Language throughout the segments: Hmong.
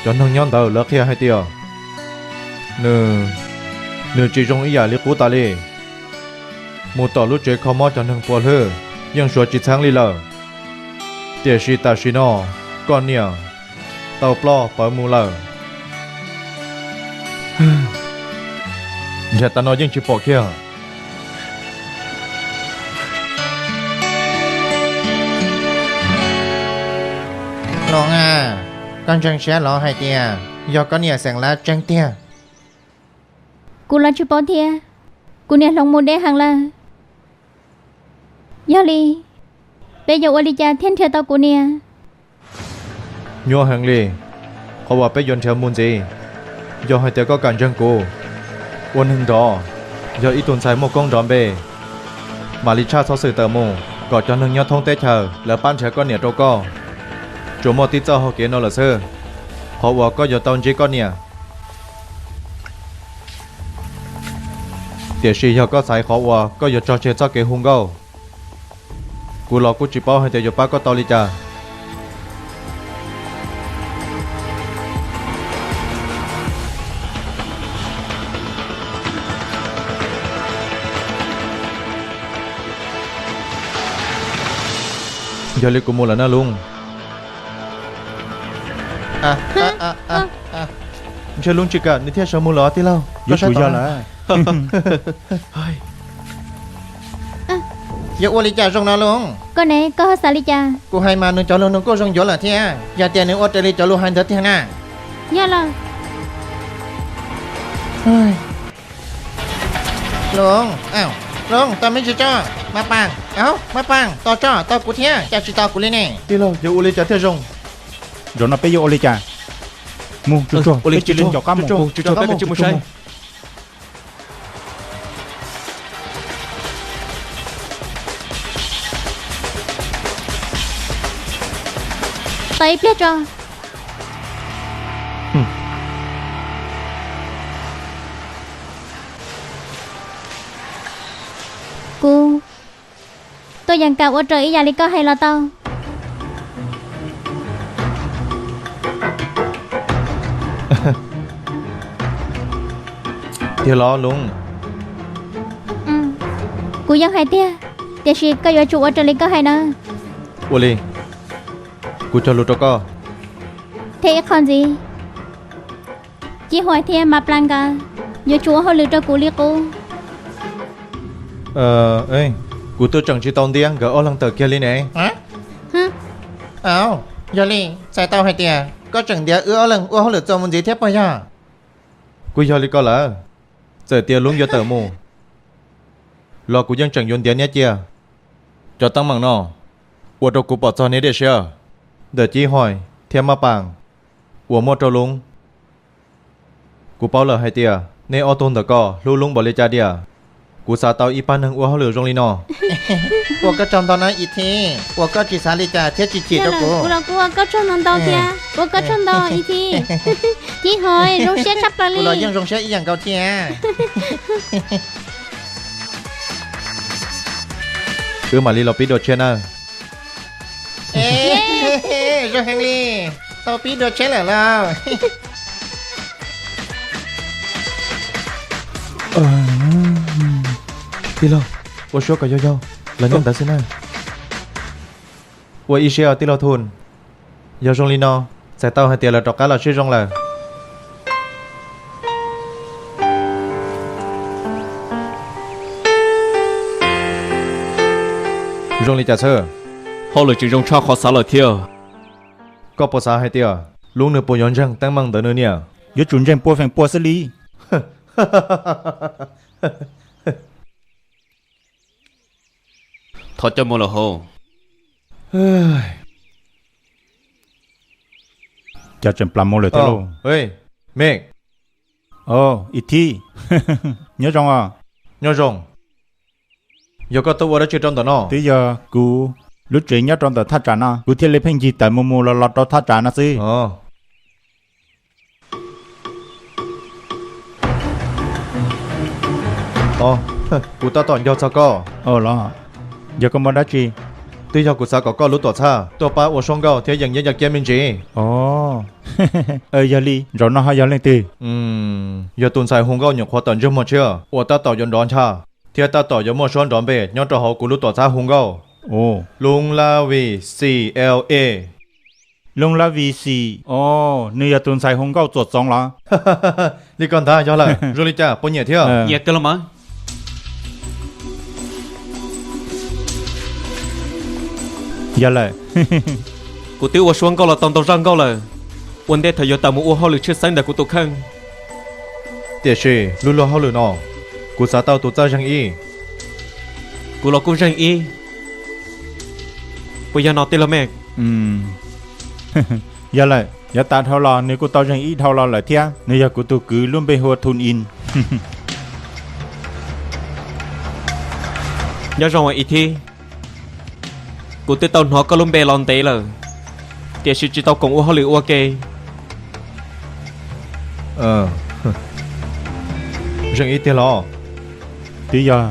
Cov neeg nyob ntawd lawv qhia hais tias nws, nws tsis zoo ib yam li qub tas li. Mus tom lub tsev kho mob cov neeg puas hlwb yeej suav tsis txheeb li lawm. Tiam sis tam sim no koj niam tau ploj pawv mus lawm. Nrhiav tas no yeej tsis pom kiag. Loos a, koj ntseeg siab los hais tias yog koj niam xeem lab tseeb tiag? Kuv los tsis paub thiab. Kuv niam hloov mus deb heev lawm. Yog li, peb yuav ua li cas thiaj nrhiav tau kuv niam? Nyuaj heev li. Qhov uas peb yuav nrhiav mus ntxiv, yog hais tias koj kam ntseeg kuv, ua neeg nrov, yog ib tug ntxhais muaj koob nrov npe, mam li tshaj xov xwm tawm mus kom cov neeg nyob thoob teb chaws lawv pab nrhiav koj niam rau koj. Tsuas muaj tib txoj hau kev no lawm xwb, qhov uas koj yuav tau ntsib koj niam. Tiam sis yog koj xaiv qhov uas koj yuav tso tseg txoj kev hu nkauj, kuv los kuj tsis paub hais tias yuav pab koj tau li cas. Yog li kuv mus lawm na Lub. Ntshe Lub tsis kam nws thiaj sawv mus lawm tij laug. Yuav tsum yog lawm. Yuav ua li cas zoo no Lub? Koj ne, koj ho xav li cas? Kuv hais mas nws cov lus nws kuj zoo yuav lawm thiab. Yog tias nws ua raws li cov lus hais ntawd tiag na. Yog los. Lub, Lub, tau me ntsis tso. Maj Paas, aub, Maj Paas, tos tso, tos kuv thiab, cas tsis tos kuv li ne? Tij laug, yuav ua li cas thiaj zoo? Zaum no peb yuav ua li cas? Mus, tsuag tsuag, peb cia li nco qab mus. Tos ib pliag tso. Kuv tuaj yeem kam ua raws ib yam li koj hais los tau. Tiag los Lub? Kuv yeej hais tiag, tiam sis koj yuav tsum ua raws li koj hais na. Ua li, kuv cog lus rau koj. Thiab ib qho ntxiv, Cib Huas thiab Maj Plas nkawd yuav tsum ua hauj lwm rau kuv li qub. Kuv twb tseem tsis tau ntiab nkawd ob leeg tawm kiag li ne. Aub, yog li txhais tau hais tias koj tseem ntiav wb ob leeg ua hauj lwm txuas mus ntxiv thiab puas yog? Kuj yog li ko lawm, txawm tias Lub yuav tawm mus los kuv yeej tseem yuav ntiav niab cia. Cov teeb meem no ua rau kuv pom txog niag dej siab ntawm Cib Huas thiab Maj Paas uas muaj rau Lub. Kuv paub lawm hais tias nej ob tug ntawm ko hlub Lub npaum li cas diam. Kuv xav tau ib pab neeg ua hauj lwm zoo li no. Ua koj tsaug ntau na Ib Thib, uas koj tsis xav li cas thiab tsis chim rau kuv. Kuv los kuj ua koj tsaug ntau ntau thiab, ua koj tsaug ntau Ib Thib. Cib Huas zoo siab tshaj plaws li. Kuv los yeej zoo siab ib yam nkaus thiab. Wb mam li los pib dua tshiab nawb. Zoo heev li, tau pib dua tsheb lawm lauj. Tij laug, ua suab kom yau yau, los nyob ntawd xwb na. Ua ib siab tij laug Thun. Yog zoo li no, txhais tau hais tias lawv rov qab los sib zoo lawm. Zoo li cas xwb? Hauj lwm tsis zoo tshaj qhov xav lawm thiab. Koj puas xav hais tias Lub nws puas yuav ntseeg teeb meem ntawd nws niam? Yuav tsum ntseeg pua feem pua xwb li. Thov coj mus lawm hauv. Cas tseem plam mus lawm thiab lauj? Me, Ib Thib, nyob zoo os. Nyob zoo. Yog koj tuaj ua dab tsi rau ntawm no? Twb yog kuv lub tsev nyob rau ntawm thaj tsam no, kuv thiaj li pheej ncig tawm mus mus los los rau thaj tsam no xwb. Kuv tab tom nco txog koj. Los, yog koj muaj dab tsi? Twb yog kuv xav kom koj lub tuam txhab tuaj pab ua suab nkauj thiab yees yeeb yaj kiab me ntsis. Yog li zaum no ho yog leej twg? Yog tus ntxhais hu nkauj nyuam qhuav tawm ntsej muag tshiab uas tab tom yuav nrov ncha thiab tab tom yuav muaj suab nrov npe nyob rau hauv kuv lub tuam txhab hu nkauj. Lub lab vim xis L A. Lub lab vim xis. Nws yog tus ntxhais hu nkauj Txuam Txoov los? Li koj ntag, yog lawm. Zoo li cas, puas nyiam thiab? Nyiam kawg los mas. Yog lawm. Kuv twb ua suab nkauj los tau ntau zaj nkauj lawm, ua ntej thaum yuav tawm mus ua hauj lwm tshwj xeeb ntawm kuv tus kheej. Tiam sis lub luag hauj lwm no, kuv xav tau tus txawj zeeg ib. Kuv los kuj zeeg ib. Puas yog no tij laug me? Yog lawm, yav tas dhau los nws kuj tau zeeg ib dhau los lawm thiab. Nws yog kuv tus kwv lub npe hu ua Thun In. Nyob zoo ib thib. Kuv twb tau hnov koj lub npe los ntev lawm, tiam sis tsis tau koom ua hauj lwm ua ke. Zeeg ib tiag los? Twb yog.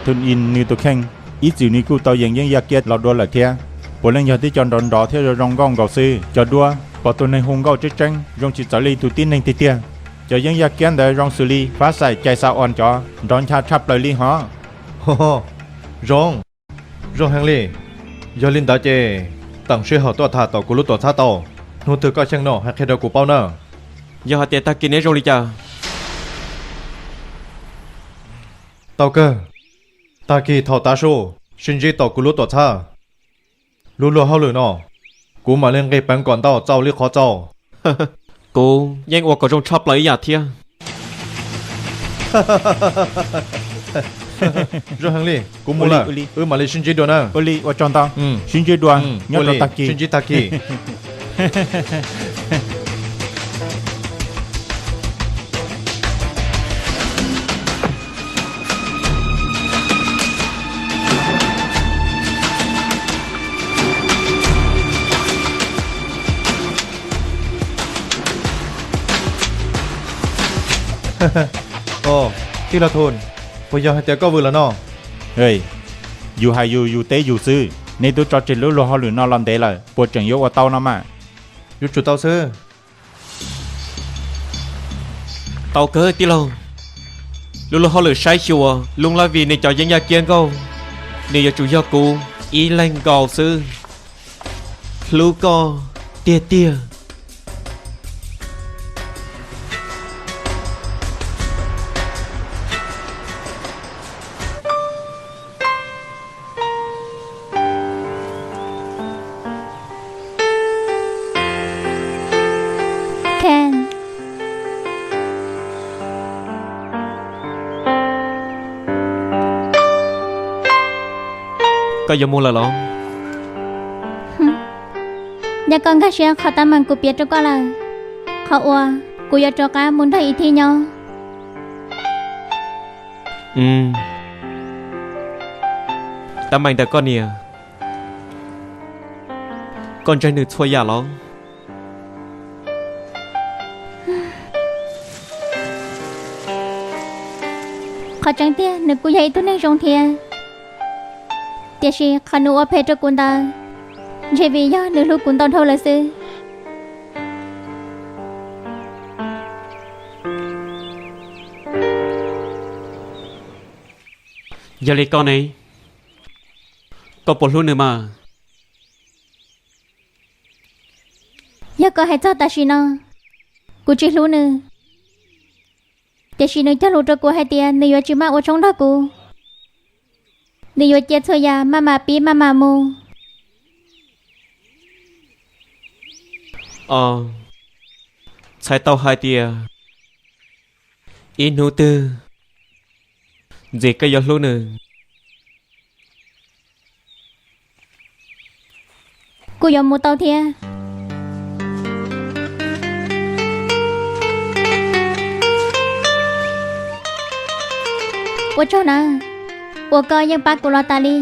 Thun In nws tus kheej, ib txwm nws kuj tau yees yeeb yaj kiab los dua lawm thiab. Puav leej yog tib co nrov nrov thiab zoo zoo nkauj nkaus xwb. Cov duab pom tus neeg hu nkauj tseeb tseeb zoo tsis txawv li tus tib neeg tiag tiag. Cov yeeb yaj kiab ntawd zoo xws li fab xais cais xa os cov, nrov ncha tshaj plaws li hos. Zoo, zoo heev li. Yog li ntawd ces teem sij hawm tuaj tham tom kuv lub tuam txhab tau. Hnub twg koj xyeej no hais qhia rau kuv paub na. Yog hais tias tag kis neb zoo li cas? Tau kawg. Tag kis thaum tav su sib ntsib tom kuv lub tuam txhab. Lub luag hauj lwm no, kuv mam li nqis peev kom ntau txaus li qhov txaus. Kuv yeej ua kom zoo tshaj plaws ib yam thiab. Zoo heev li, kuv mus lawm, wb mam li sib ntsib dua na. Ua li ua tsaug ntau, sib ntsib dua nyob rau tag kis. Sib ntsib tag kis. Tij laug Thun, puas yog hais tias koj vwm lawm no? Yus hais yus, yus teb yus xwb. Nej twb tso tseg lub luag hauj lwm no los ntev lawm, puas tseem yuav ua tau no mas? Yuav tsum tau xwb. Tau kawg tij laug. Lub luag hauj lwm saib xyuas Lub Lab Vim nws cov yeeb yaj kiab nkauj, nws yuav tsum yog kuv ib leeg nkaus xwb. Hlub koj tiag tiag. Koj yuav mus lawm los? Yog koj nkag siab qhov teeb meem kuv piav rau koj lawm, qhov uas kuv yuav rov qab mus nrog Ib Thib nyob. Teeb meem ntawm koj niam, koj ntseeg nws txhua yam los? Qhov tseeb tiag nws kuj yog ib tug neeg zoo thiab, tiam sis qhov nws ua phem rau kuv ntawd ntshe vim yog nws hlub kuv ntau dhau lawm xwb. Yog li koj ne, koj puas hlub nws mas? Yog koj hais txog tam sim no, kuv tsis hlub nws, tiam sis nws cog lus rau kuv hais tias nws yuav tsis maj ua tshoob nrog kuv, nws yuav cia txhua yam maj mam pib maj mam mus. Os, txhais tau hais tias ib hnub twg ntxiv koj yuav hlub nws. Kuj yuav mus tau thiab. Ua tsaug nawb, uas koj yeej pab kuv los tas li.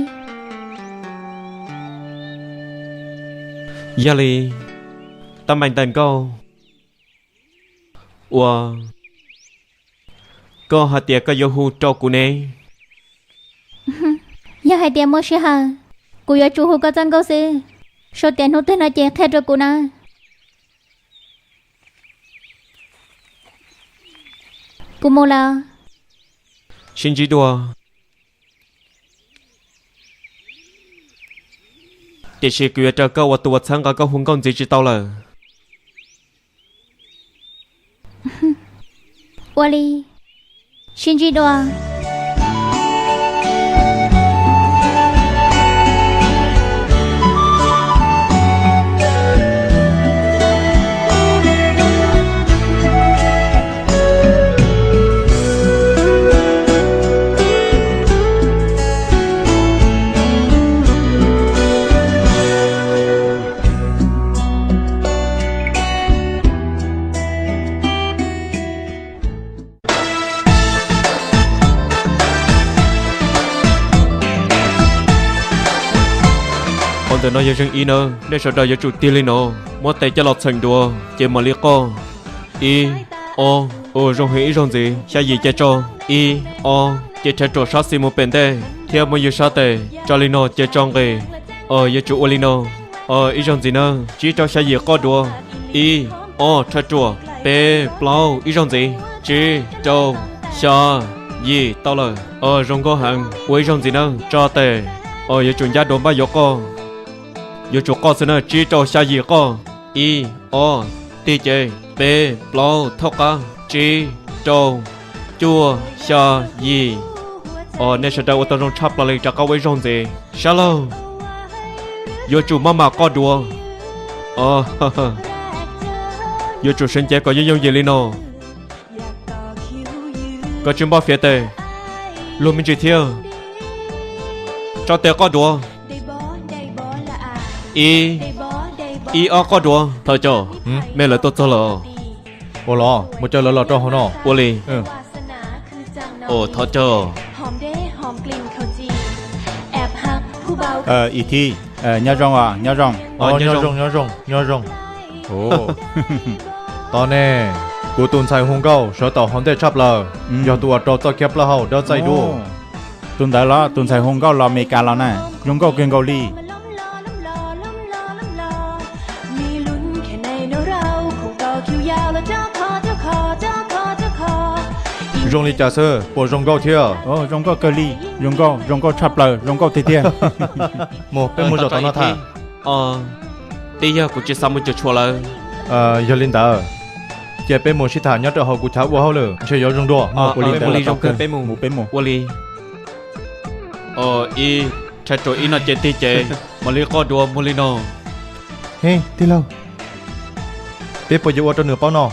Yog li, teeb meem ntawm nkauj uas koj hais tias koj yuav hu rau kuv ne? Yog hais tias muaj sij hawm, Kuv yuav tsum hu koj txoj nkauj xwb. Sau tias hnub twg no ces qhia rau kuv na. Kuv mus lawm. Sib ntsib dua. Tiam sis kuv yuav raws koj ua tus uas txhawb nqa koj hu nkauj ntxiv tsis tau lawm. Ua li, sib ntsib dua. Qhov ntawm no yog zeej ib na, nej sawv daws yuav tsum tig li no, muab tes coj los txheem dua, ces mam li qoj. Ib, ob, ua zoo heev ib zaug ntxiv, xya yim ces tso. Ib, ob, ces rhawv ruam sab xis mus pem ntej thiab muab yus sab tes tso li no ces tso nqis. Os, yuav tsum ua li no. Os, ib zaug ntxiv na, tsib rau xya yim qoj dua. Ib, ob, rhawv ruam, peb, plaub, ib zaug ntxiv, tsib, rau, xya, yim, tau lawm. Os, zoo nkauj heev, ua ib zaug ntxiv na, tso tes. Os, yuav tsum ncaj dua npaj yuav qoj. Yuav tsum qoj xwb na, tsib rau xya yim qoj. Ib, ob, tig ces, peb, plaub, thauj qab, tsib, rau, cuaj, xya, yim. Os, nej sawv daws ua tau zoo tshaj plaws li, rov qab ua ib zaug ntxiv. Sab laug, yuav tsum maj mam qoj dua. Os, yuav tsum seev cev kom yooj yooj yim li no. Koj tsis npaj fiav tes, luag me ntsis thiab. Tso tes qoj dua. Ib, ib ob qoj dua. Thov caw, mej lawv tuaj txog lawm. Ua los mus caw lawv los rau hauv no. Ua li. Ua thov caw. Ib thib, nyob zoo, nyob zoo, nyob zoo, nyob zoo, nyob zoo. Tod ne, kuv tus ntxhais hu nkauj sawv tau hauv ntej tshaj plaws, yog tus uas rau txoj khiab plaub hau dawb txaij dub. Tus ntawd los tus ntxhais hu nkauj los Amelikas los na, zoo nkauj kawg nkaus li. Zoo li cas xwb, puas zoo nkauj thiab? Zoo nkauj kawg li, zoo nkauj, zoo nkauj tshaj plaws, zoo nkauj tiag tiag. Mus, peb mus zaum tom no tham. Tib yog kuv tsis xav mus cuag tshuam lawm. Yog li ntawd, ces peb mus sib tham nyob rau hauv kuv chav ua hauj lwm ntshe yuav zoo dua. Ua li zoo kawg, peb mus, peb mus. Ua li. Ib, rhawv ruam ib no ces tig ces mam li qoj dua muag li no. He, tij laug, peb puas yuav ua rau nws paub no?